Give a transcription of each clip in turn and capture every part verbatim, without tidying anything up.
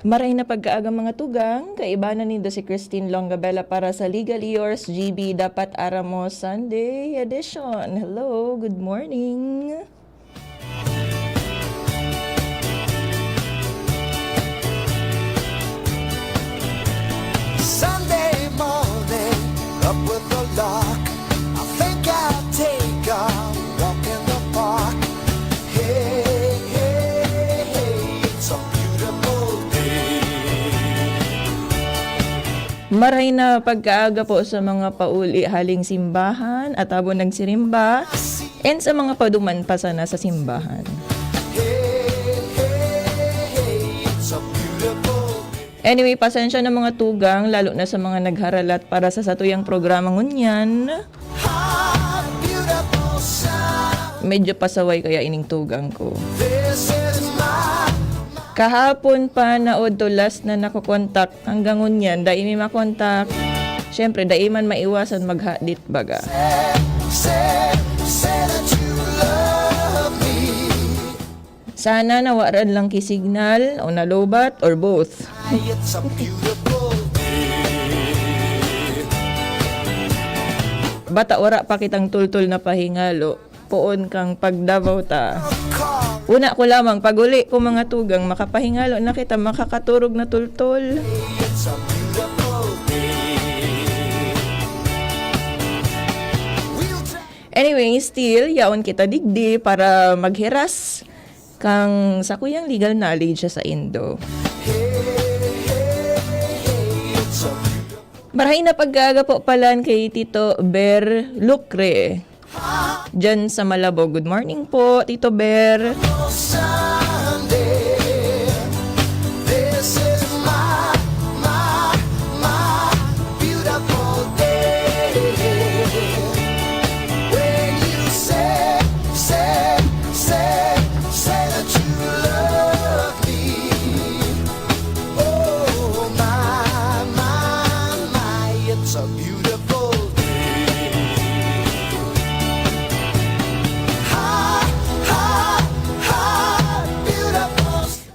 Maray na pagkaaga, mga tugang, kaibanan nindo si Christine Longabella para sa Legally Yours, G B Dapat Aram Mo Sunday Edition. Hello, good morning. Sunday morning, up with the lark. I think I'll take a walk in the park. Hey, hey, hey, it's a beautiful day. Maray na pagkaaga po sa mga pauli haling simbahan, at habang nagsirimba, and sa mga paduman pa sana sa simbahan. Anyway, pasensya na, mga tugang, lalo na sa mga nagharalat para sa satuyang programa ngunyan. Medyo pasaway kaya ining tugang ko. Kahapon pa, naod to last na nakokontak. Hanggang ngunyan, dai mi makontak. Siyempre, dai man maiwasan maghadit baga. Sana nawaran lang ki signal o nalobat or both. Bata wara pa kitang tultol na pahingalo. Poon kang pag-Davao ta. Una ko lamang, pag-uli ko, mga tugang, makapahingalo na kita, makakaturog na tultol. Anyway, still, yaon kita digdi para maghiras kang sakuyang legal knowledge sa indo. Marahay na pagkaaga po palan kay Tito Ber Lucre. Diyan sa Malabo. Good morning po, Tito Ber.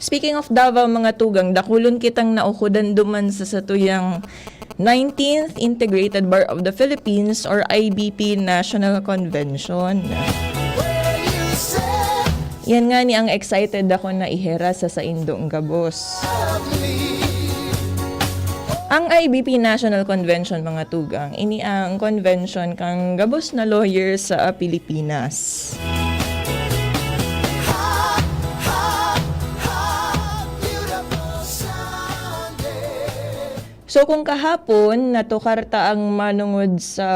Speaking of Davao, mga tugang, dakulon kitang naukodan duman sa satuyang nineteenth Integrated Bar of the Philippines or I B P National Convention. Yan nga ni ang excited ako na ihiras sa saindong gabos. Ang I B P National Convention, mga tugang, ini ang convention kan gabos na lawyers sa Pilipinas. So, kung kahapon, natukar ta ang manongod sa,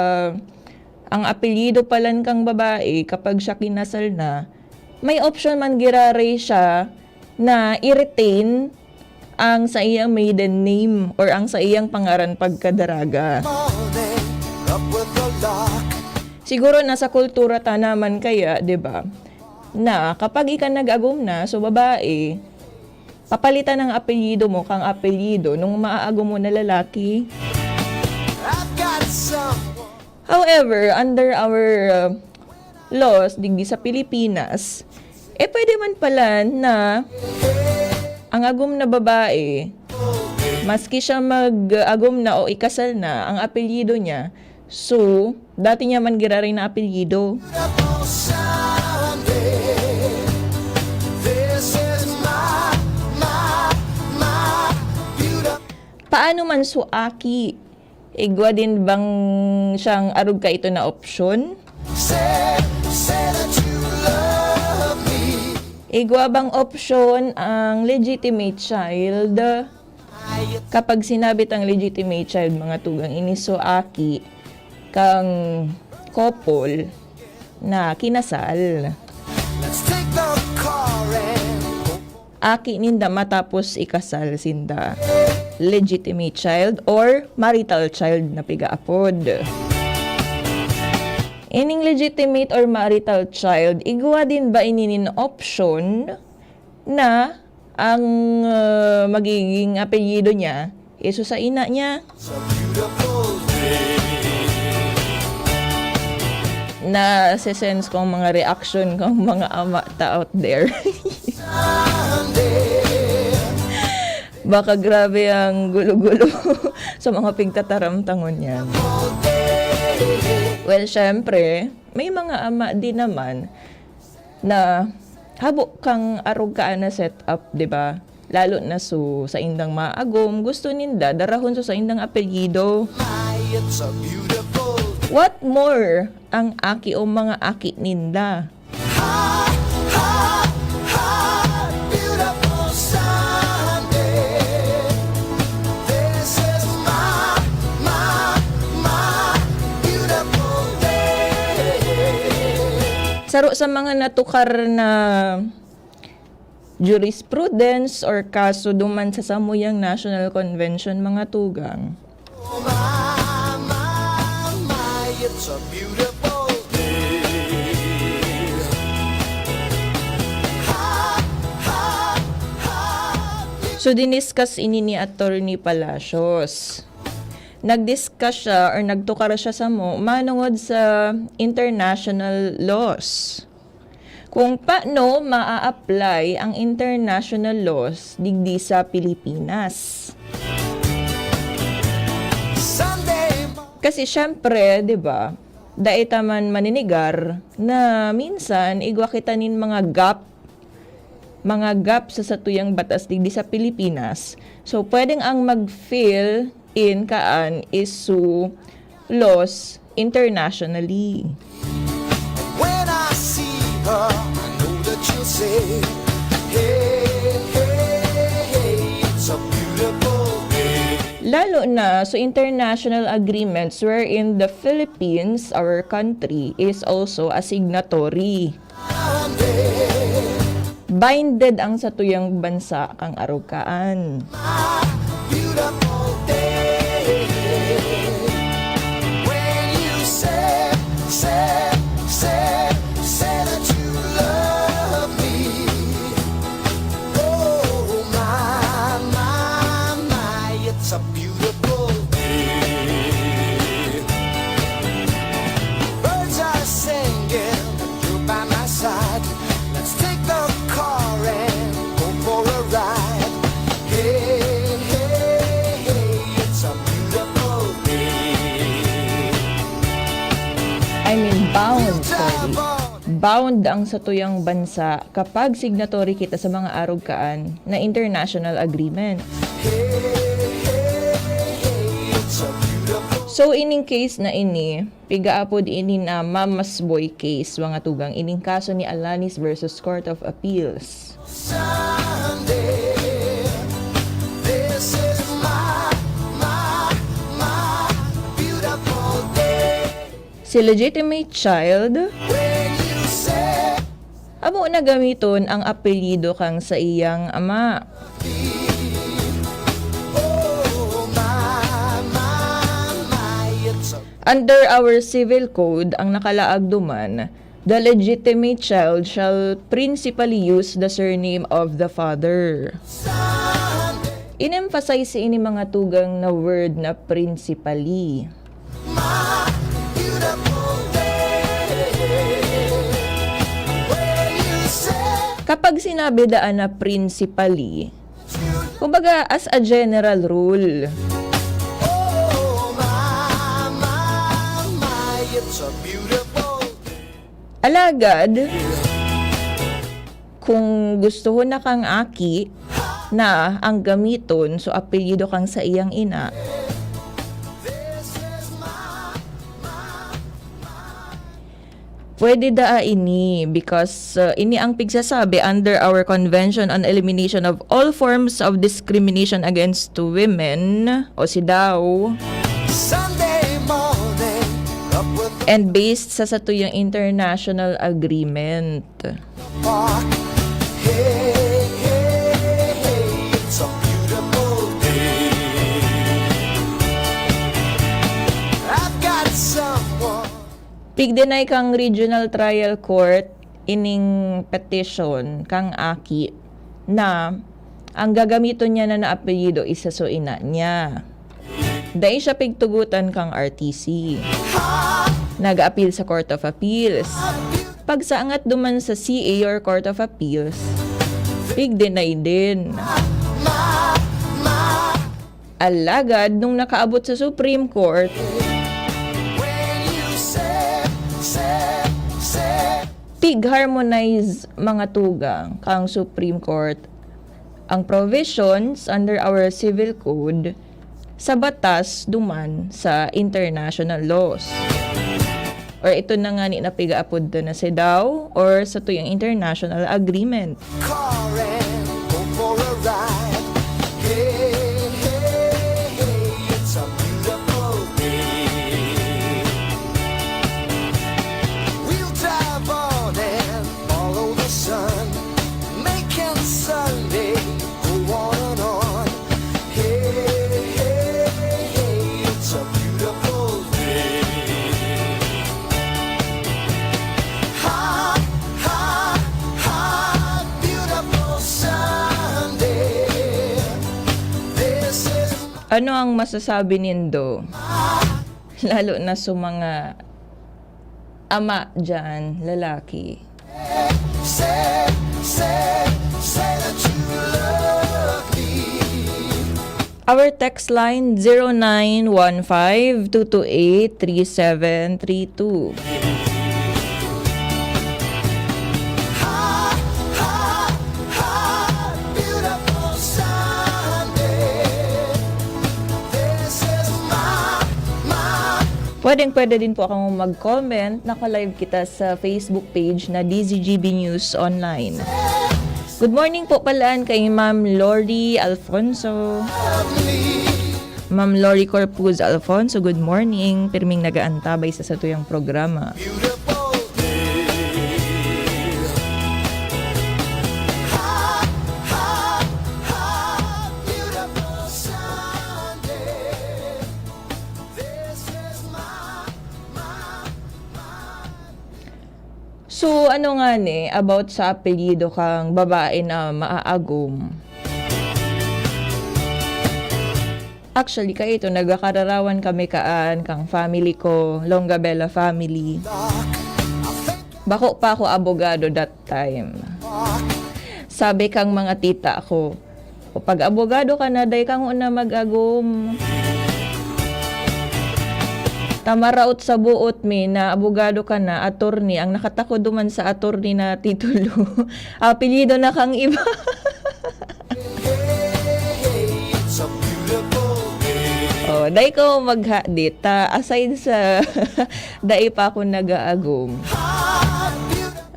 ang apelyido palan kang babae kapag siya kinasal na, may option man giraray siya na i-retain ang saiyang maiden name or ang saiyang pangaran pagkadaraga. Siguro nasa kultura ta naman kaya, 'di ba, na kapag ika nag-agom na, so babae, papalitan ang apelyido mo kang apelyido nung maaagom mo na lalaki. However, under our, uh, laws digdi sa Pilipinas, eh, pwede man pala na ang agom na babae, maski siya mag-agom na o ikasal na, ang apelyido niya, so, dati niya man giraray na apelyido. Paano man so aki? Igwa din bang siyang arog kaito na opsyon? Igwa bang opsyon ang legitimate child? Kapag sinabi tang legitimate child, mga tugang, ini so aki kang couple na kinasal. Aki ninda matapos ikasal sinda. Legitimate child or marital child na pigaapod. Ining legitimate or marital child, igwa din ba ini nin option na ang, ah, magiging apelyido niya iso sa ina niya. Nase-sense ko ang mga reaction kang mga ama ta out there. Baka grabe ang gulo-gulo sa mga pigtataramtangon yan. Well, syempre, may mga ama din naman na habo kang arog kaan na setup, di ba? Lalo na so sa indang maagom, gusto ninda darahon so sa indang apelyido. What more ang aki o mga aki ninda? Saro sa mga natukar na jurisprudence or kaso duman sa samuyang National Convention, mga tugang. So, diniscuss ini ni Attorney Palacios. Nag-discuss siya or nagtukar siya samo manongod sa international laws. Kung paano maa-apply ang international laws digdi sa Pilipinas. Kasi syempre, di ba, dai ta man maninigar na minsan igwa kita nin mga gap, mga gap sa satuyang batas digdi sa Pilipinas. So, pwedeng ang mag-fill in kaan is su laws internationally. When I see her, I know that she'll say, "Hey, hey, hey, it's a beautiful day." Lalo na so international agreements wherein the Philippines, our country, is also a signatory. Binded ang satuyang bansa kan arog kaan. Birds are singing, you're by my side. Let's take the car and go for a ride. Hey, hey, hey, it's a beautiful day. I mean, bound, sorry. Bound ang satuyang bansa kapag signatory kita sa mga arog kaan na international agreement. So, ining case na ini, pigaapod ini na Mama's Boy case, mga tugang, ining kaso ni Alanis versus Court of Appeals. Si legitimate child, amo na gamiton ang apelyido kan saiyang ama. Under our civil code, ang nakalaag duman, the legitimate child shall principally use the surname of the father. In-emphasize ini mga tugang na word na principally. Kapag sinabi daan na principally, kumbaga, as a general rule. Alagad, kung gustohon na kang aki na ang gamiton, so apelyido kan saiyang ina, pwede daa ini because, uh, ini ang pigsasabi under our Convention on Elimination of All Forms of Discrimination Against Women, o CEDAW. And based sa satuyang international agreement. Pig-deny kang Regional Trial Court ining petition kang aki na ang gagamiton niya na apelyido is sa ina niya. Dai siya pigtugotan kang R T C. Nag-appeal sa Court of Appeals. Pagsaangat duman sa C A or Court of Appeals, pig-deny din. Alagad nung nakaabot sa Supreme Court, pig-harmonize mga tugang kan Supreme Court ang provisions under our civil code sa batas duman sa international laws. Or ito na nga ni napigaapod na CEDAW or sa tuyang international agreement. Car and go for a ride. Hey, hey, hey, it's a beautiful day. We'll drive on and follow the sun. Making Sunday go on and on. Hey, hey, hey, it's a beautiful day. Hot, hot, hot, beautiful Sunday. This is Ano ang masasabi nindo? Lalo na sa mga ama dyan, lalaki. Say, say, say that you love me. Our text line, zero nine one five two two eight three seven three two. Ha, ha, ha, beautiful Sunday. This is my, my Pwedeng-pwede din po akong mag-comment. Naka-live kita sa Facebook page na D Z G B News Online. Good morning po palaan kay Ma'am Lori Alfonso. Ma'am Lori Corpuz Alfonso, good morning. Pirming nag-aantabay sa satuyang programa. Beautiful day. Ha, ha, ha, beautiful Sunday. This is my, my, my. So, ano nga ni about sa apelyido kang babae na maagom? Actually, kaito, nagkakararawan kami kaan kang family ko, Longabella family. Bako pa ako abogado that time. Sabi kang mga tita ko, "O, pag abogado ka na, dai ka ngona mag-agom." Ta maraot sa boot mi na abogado ka na, attorney, ang nakatakod duman sa attorney na titulo, apelyido na kang iba. Oh, dai ko maghadit. Ta, aside sa dai pa ako nag-aagom,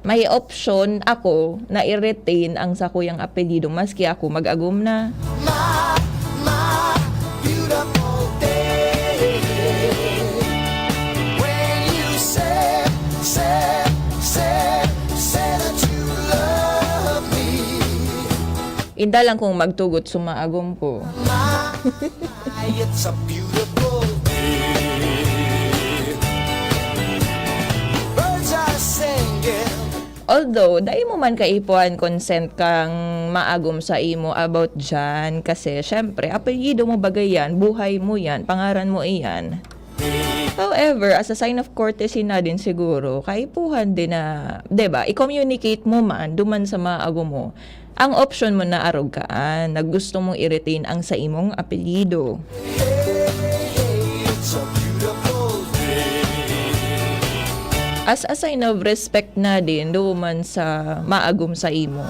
may option ako na i-retain ang sakuyang apelyido maski ako mag-agom na. My, my beautiful day. When you say, say, say, say that you love me. Inda lang kung magtugot sa maagom ko. My, it's a beautiful day. Birds are singing. Although, dai mo man kaipuhan consent kang maagom sa imo about dyan, kasi, syempre, apelyido mo bagay yan, buhay mo yan, pangaran mo iyan. However, as a sign of courtesy na din siguro, kaipuhan din na, 'di ba, i-communicate mo man duman sa maagom mo. Ang option mo na arog kaan, na gusto mong i-retain ang sa imong apelyido. As a sign of respect na din, duman sa maagom sa imo.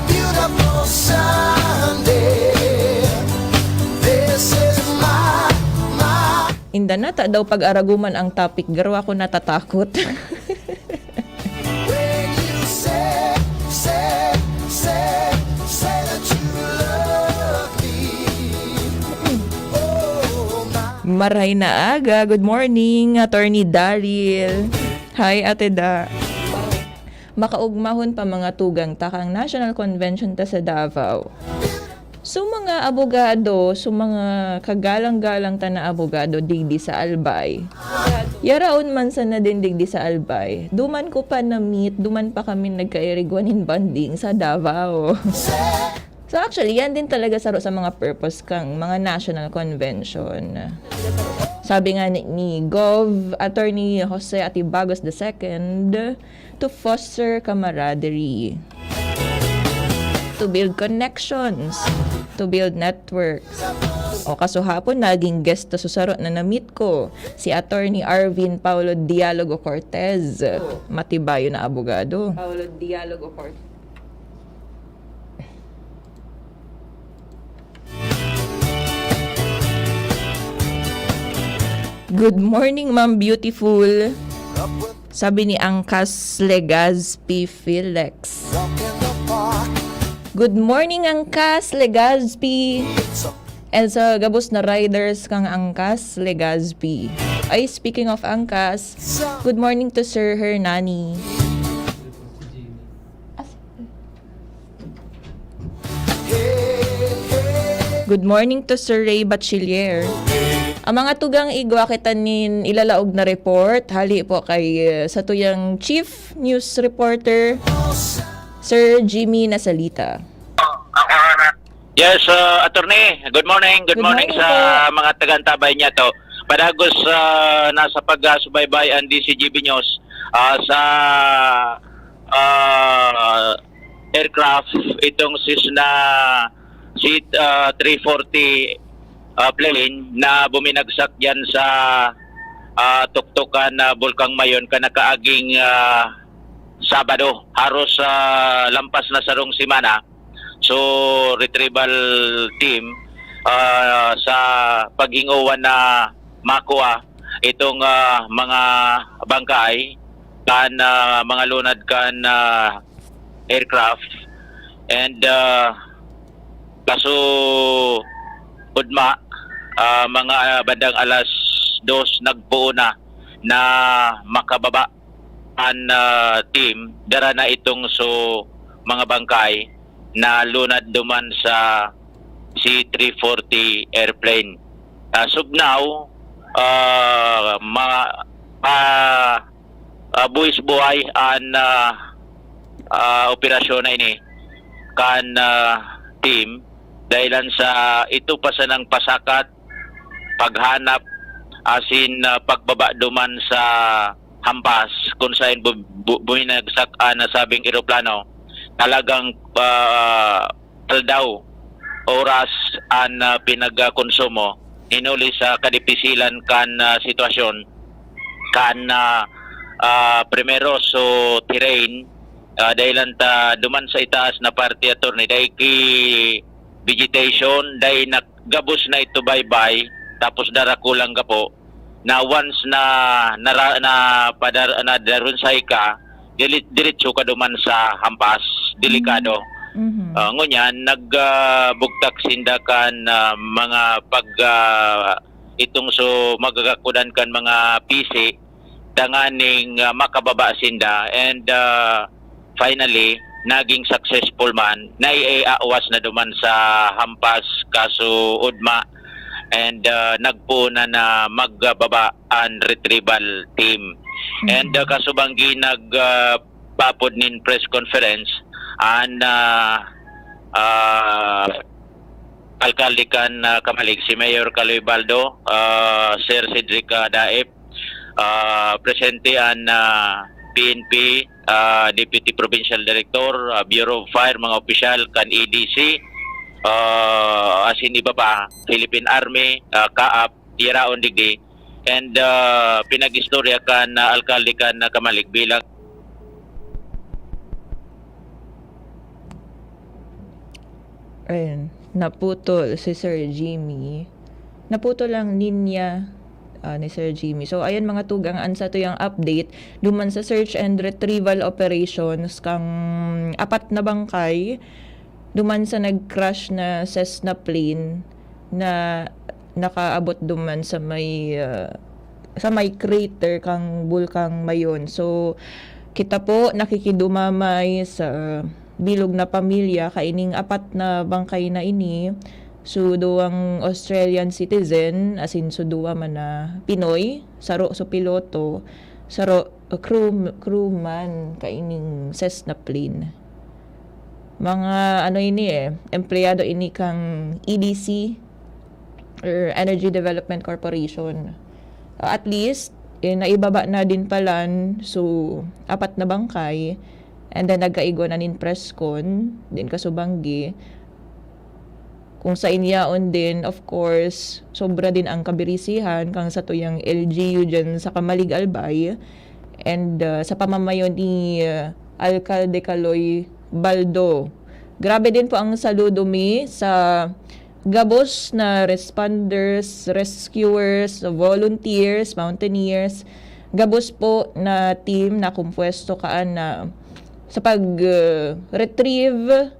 Beautiful Sunday. This is my, my Inda na, ta daw pag-araguman ang topic, garo ako natatakot. When you say, say, say, say that you love me. Oh, my. Maray na aga. Good morning, Attorney Daryl. Hi, Ate Da. Makaugmahon pa mga tugang ta kang National Convention ta sa Davao. So, mga abogado, so, mga kagalang-galang ta na abogado digdi sa Albay. Yaraon man sana din digdi sa Albay. Duman ko pa na-meet, duman pa kami nagkairigwa nin bonding sa Davao. So, actually, yan din talaga saro sa mga purpose kang mga national convention. Sabi nga ni, ni Gov Attorney Jose Atibagos the second, to foster camaraderie. to build connections, to build networks. O kasuhapon, naging guest ta sa saro na na-meet ko, si Attorney Arvin Paulo Dialogo Cortez. Matibayo na abogado. Paulo Dialogo Cortez. Good morning, Ma'am Beautiful. Sabi ni Angkas Legazpi Felix. Good morning, Angkas Legazpi. And sa gabos na riders kang Angkas Legazpi. Ay, speaking of Angkas, good morning to Sir Hernani. Good morning to Sir Ray Bachiller. Ang mga tugang igwa kita nin ilalaog na report, hali po kay, eh, satuyang Chief News Reporter, Sir Jimmy Nasalita. Yes, uh, attorney. Good morning. Good, good morning, morning sa po. Mga tagantabay niya to. Padagos uh, nasa pagsubaybay ang D C G B News uh, sa uh, aircraft itong Cessna C uh, three forty uh, plane na buminagsak diyan sa uh, tuktukan na uh, Bulkang Mayon kanakaaging uh, Sabado, haros uh, lampas na sarong semana. So, retrieval team uh, sa paghingowan na makuha itong uh, mga bangkay kan uh, mga lunad kan uh, aircraft and uh, kaso udma uh, mga uh, bandang alas dos nagpuo na na makababa an uh, team dara na itong so mga bangkay na lunad duman sa C three forty airplane. Uh, subnaw, uh, ma, uh, uh, buhis buhay an uh, uh, operasyon na ini kan uh, team dahilan sa ito pa sanang pasakat paghanap asin uh, pagbaba duman sa hampas kung saan bu- bu- buminagsak ang nasabing eroplano, talagang uh, aldaw, oras ang uh, pinagkonsumo hinuli sa kadipisilan kan uh, sitwasyon kan uh, uh, primero so terrain uh, dahilan ta duman sa itaas na parte attorney dahil ki vegetation dahil na gabos na ito baybay tapos darakulang gapo na once na nara, na padar, na darunsay ka dili, diretso ka duman sa hampas delikado. Mm-hmm. Uh, ngunyan nagbugtak uh, sinda kan uh, mga pag uh, itong so magagakudan kan mga pisi tanganing uh, makababa sinda and uh, finally naging successful man naiawas na duman sa hampas kaso udma and uh, nagpuuna na magbaba an retrieval team. Mm-hmm. And uh, kasubanggi nag uh, papod nin press conference an uh, uh, alkalde kan uh, Camalig si Mayor Caloy Baldo, uh, Sir Cedric uh, Daep, uh, presente an uh, P N P, uh, Deputy Provincial Director, uh, Bureau of Fire, mga opisyal kan E D C, uh, asin iba pa, Philippine Army, uh, kaap, yaraon digdi, and uh, pinag-istorya kan uh, alkalde kan uh, Camalig bilang Ayun, naputol si Sir Jimmy. Naputol ang linya uh, ni Sir Jimmy. So, ayan mga tugang, an satuyang update duman sa search and retrieval operations kang apat na bangkay duman sa nag-crash na Cessna plane na nakaabot duman sa may uh, sa may crater kang Bulkang Mayon. So, kita po nakikidumamay sa bilog na pamilya kaining apat na bangkay na ini. So, duwang Australian citizen, asin so duwa man na Pinoy, saro so piloto, saro crew, crewman kaining Cessna plane. Mga ano ini eh, empleyado ini kang E D C or Energy Development Corporation. At least, eh, naibaba na din palan, so, apat na bangkay. And then nagkaigwa na nin press con din kasubanggi. Kung sa inyaon din, of course, sobra din ang kabirisihan kang satuyang L G U dyan sa Camalig, Albay. And, uh, sa pamamayo ni, uh, Alcalde Caloy Baldo. Grabe din po ang saludo mi sa gabos na responders, rescuers, volunteers, mountaineers. Gabos po na team na kumpuesto kaan na sa pag, uh, retrieve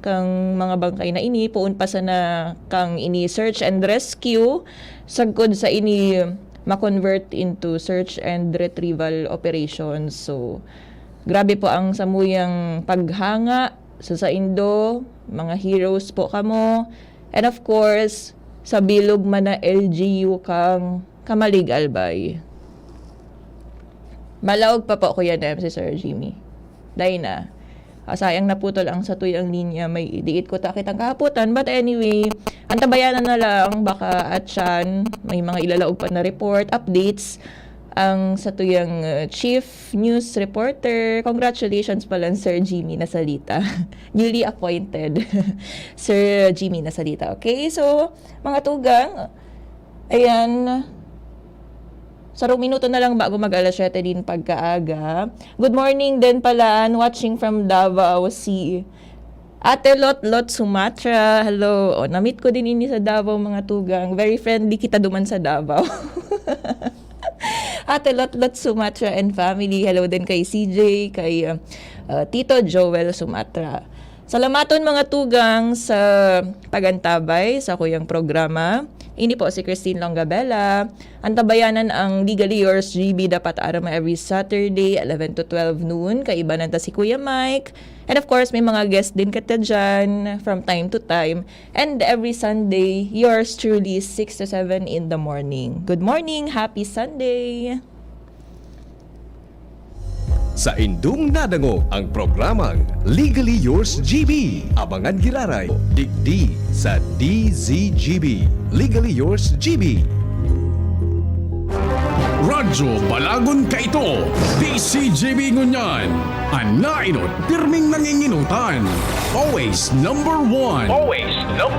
kang mga bangkay na ini, poon pa sana kang ini search and rescue, sagkod sa ini ma-convert into search and retrieval operations. So, grabe po ang samuyang paghanga sa saindo, mga heroes po kamo. And of course, sa bilog man na L G U kang Camalig, Albay. Malaog pa po, Kuya Nem, si Sir Jimmy. Dai na. Ah, sayang naputol ang satuyang linya. May diit ko takit ang kahapotan. But anyway, antabayanan na lang. Baka at siyan, may mga ilalaog pa na report, updates. Ang satuyang, uh, chief news reporter. Congratulations pala, Sir Jimmy Nasalita. Newly appointed. Sir Jimmy Nasalita. Okay, so, mga tugang, ayan, sarong minuto na lang bago mag alas siyete din pagkaaga. Good morning din pala, and watching from Davao, si Ate Lot Lot Sumatra. Hello. O, na-meet ko din ini sa Davao, mga tugang. Very friendly kita duman sa Davao. Ate Lot Lot Sumatra and family. Hello din kay C J, kay, uh, uh, Tito Joel Sumatra. Salamaton, mga tugang, sa pagantabay sa kuyang programa. Ini po si Christine Longabella. Antabayanan ang Legally Yours G B dapat arama every Saturday, eleven to twelve noon. Kaibanan ta si Kuya Mike. And of course, may mga guest din kita dyan from time to time. And every Sunday, yours truly, six to seven in the morning. Good morning! Happy Sunday! Saindong nadangog ang programang Legally Yours G B. Abangan giraray, digdi sa D Z G B. Legally Yours G B. Radyo Balagon kaito, D Z G B ngunyan. An naenot, pirming nangingenotan. Always number one. Always number